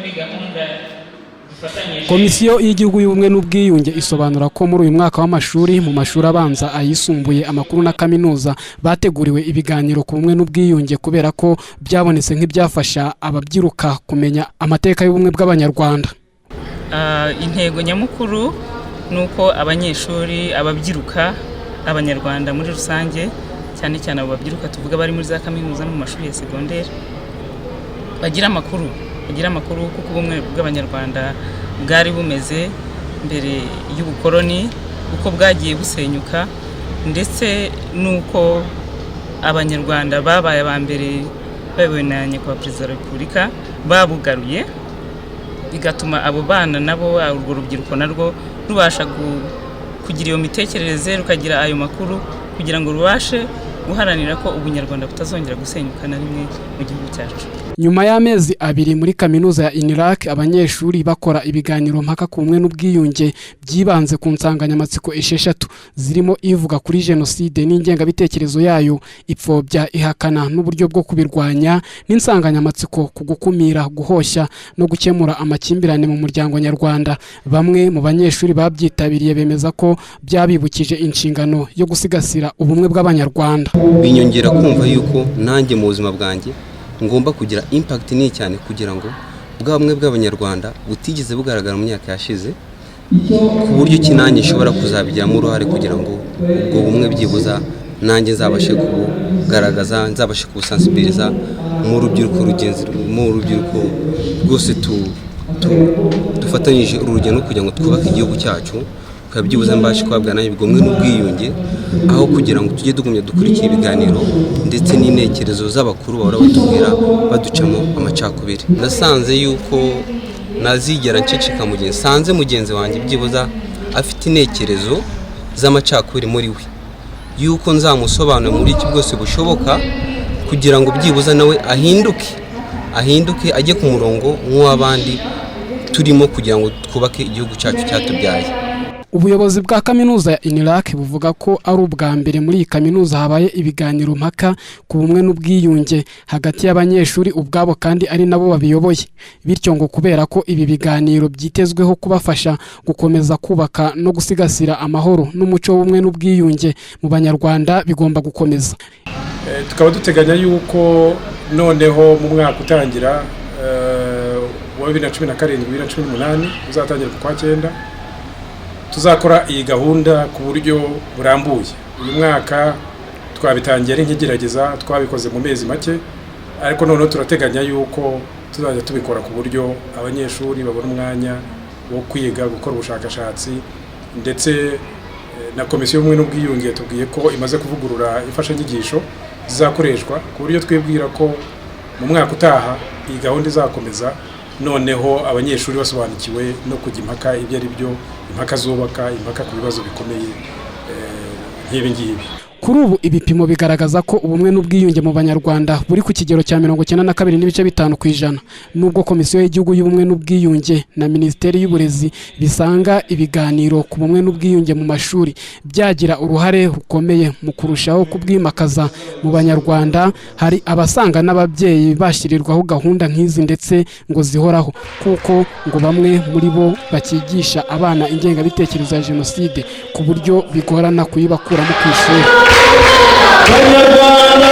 Muri gahunda dufatanyije. Komisiyo y'Igihugu y'Ubumwe n'Ubwiyunge isobanura ko muri uyu mwaka w'amashuri, mu mashuri abanza, ayisumbuye, amakuru na kaminuza, bateguriwe ibiganiro ku bumwe n'ubwiyunge kubera ko byabonetse nk'ibyafasha ababyiruka kumenya amateka y'ubumwe bw'Abanyarwanda. Intego nyamukuru ni uko abanyeshuri, ababyiruka, Abanyarwanda muri rusange, cyane cyane abo babyiruka tuvuga bari muri za kaminuza no mu mashuri ya segonderi, bagira amakuru kuko ubumwe bw'Abanyarwanda bwari bumeze mbere y'ubukoroni, uko bwagiye busenyuka, ndetse n'uko Abanyarwanda babaye aba mbere bayobowe na Nyakubahwa Perezida wa Repubulika babugaruye, bigatuma abo bana nabo, urwo rubyiruko narwo rubasha kugira iyo mitekerereze, rukagira ayo makuru kugira ngo rubashe guharanira ko ubunyarwanda butazongera gusenyuka na rimwe mu gihugu cyacu. Nyuma y'amezi 2 muri kaminuza ya UNILAK abanyeshuri bakora ibiganiro mpaka ku bumwe n'ubwiyunge byibanze ku nsanganyamatsiko esheshatu, zirimo ivuga kuri jenoside n'ingengabitekerezo yayo, ipfobya, ihakana n'uburyo bwo kubirwanya, n'insanganyamatsiko ku gukumira, guhoshya no gukemura amakimbirane mu muryango nyarwanda, bamwe mu banyeshuri babyitabiriye bemeza ko byabibukije inshingano yo gusigasira ubumwe bw'Abanyarwanda. Binyongera kumva yuko nanjye mu buzima bwanjye ngomba kugira impact nini cyane kugira ngo bwa bumwe bw'Abanyarwanda butigeze bugaragara mu myaka yashize, ku buryo ki nanjye nshobora kuzabigiramo uruhare kugira ngo ubwo bumwe byibuza nanjye nzabashe kubugaragaza, nzabashe kubusansibiriza mu rubyiruko rugenzi, mu rubyiruko rwose dufatanyije uru rugendo kugira ngo twubake igihugu cyacu. Bikaba byibuze mbashe kubabwira nanjye ubwo bumwe n'ubwiyunge, aho kugira ngo tujye tugumya dukurikira ibiganiro ndetse n'intekerezo z'abakuru bahora batubwira baducamo amacakubiri. Nasanze yuko nazigera nceceka mu gihe nsanze mugenzi wanjye byibuza afite intekerezo z'amacakubiri muri we, yuko nzamusobanura muri iki bwose bushoboka kugira ngo byibuza nawe ahinduke ajye ku murongo nk'uw'abandi turimo kugira ngo twubake igihugu cyacu cyatubyaye. Ubuyobozi bwa kaminuza ya UNILAK buvuga ko ari ubwa mbere muri iyi kaminuza habaye ibiganiro mpaka ku bumwe n'ubwiyunge hagati y'abanyeshuri ubwabo kandi ari nabo babiyoboye. Bityo ngo kubera ko ibi biganiro byitezweho kubafasha gukomeza kubaka no gusigasira amahoro n'umuco w'ubumwe n'ubwiyunge mu Banyarwanda, bigomba gukomeza. Tukaba duteganya yuko noneho mu mwaka utangira wa 2017, 2018, uzatangira mu kwa cyenda, tuzakora iyi gahunda ku buryo burambuye. Uyu mwaka twabitangiye ari nk'igerageza, twabikoze mu mezi make, ariko noneho turateganya yuko tuzajya tubikora ku buryo abanyeshuri babona umwanya wo kwiga, gukora ubushakashatsi. Ndetse na Komisiyo y'Ubumwe n'Ubwiyunge tubwiye ko imaze kuvugurura imfashanyigisho zizakoreshwa, ku buryo twibwira ko mu mwaka utaha iyi gahunda izakomeza, noneho abanyeshuri basobanukiwe no kujya impaka ibyo ari byo, impaka zubaka, impaka ku bibazo bikomeye nk'ibi ngibi. Kuri ubu ibipimo bigaragaza ko ubumwe n'ubwiyunge mu Banyarwanda buri ku kigero cya 92.5%, nubwo Komisiyo y'Igihugu y'Ubumwe n'Ubwiyunge na Minisiteri y'Uburezi bisanga ibiganiro ku bumwe n'ubwiyunge mu mashuri byagira uruhare rukomeye mu kurushaho kubwimakaza mu Banyarwanda. Hari abasanga n'ababyeyi bashyirirwaho gahunda nk'izi ndetse ngo zihoraho, kuko ngo bamwe muri bo bakigisha abana ingengabitekerezo ya jenoside ku buryo bigorana kuyibakuramo ku ishuri. Banyarwanda.